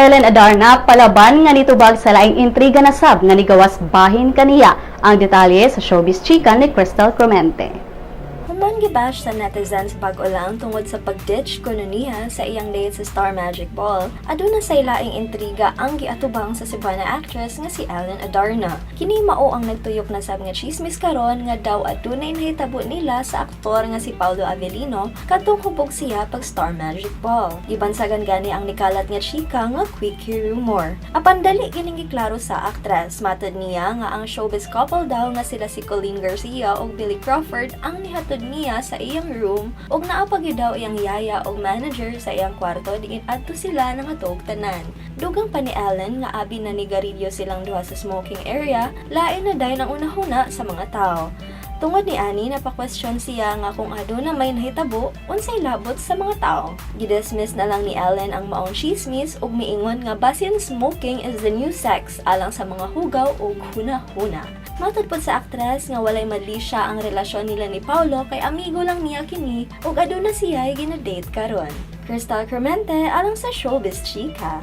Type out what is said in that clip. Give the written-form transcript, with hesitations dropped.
Ellen Adarna palaban nga nitubag sa laing intriga na sab nga nigawas bahin kaniya. Ang detalye sa Showbiz Chika ni Crystal Clemente. Human gibash sa netizens bag-o lang tungod sa pag-ditch kuno niya sa iyang date sa Star Magic Ball, aduna say laing intriga ang giatubang sa Cebuana actress nga si Ellen Adarna. Kini mao ang nagtuyok na sab nga chismis karon nga daw adunay nahitabo nila sa aktor nga si Paulo Avelino kadtong hubog siya pag Star Magic Ball. Gibansagan gani ang nikalat nga chika nga quickie rumor. Apan dali kining giklaro sa actress. Matod niya nga ang showbiz couple daw nga sila si Colleen Garcia ug Billy Crawford ang nihatod niya sa iyang room ug naa pa gyud daw iyang yaya ug manager sa iyang kwarto diin adto sila nangatog tanan. Dugang pa ni Ellen nga abi na nigarilyo silang duha sa smoking area, lain na dayon ang unahuna sa mga tao. Tungod ni ani, napakwestiyon siya nga kung aduna may nahitabo, unsay labot sa mga tao. Gidismiss na lang ni Ellen ang maong chismis ug miingon nga basin smoking is the new sex alang sa mga hugaw ug huna-huna. Matod pod sa aktres nga walay malisya ang relasyon nila ni Paulo kay amigo lang niya kini ug aduna siya gina-date karon. Crystal Clemente alang sa Showbiz Chika.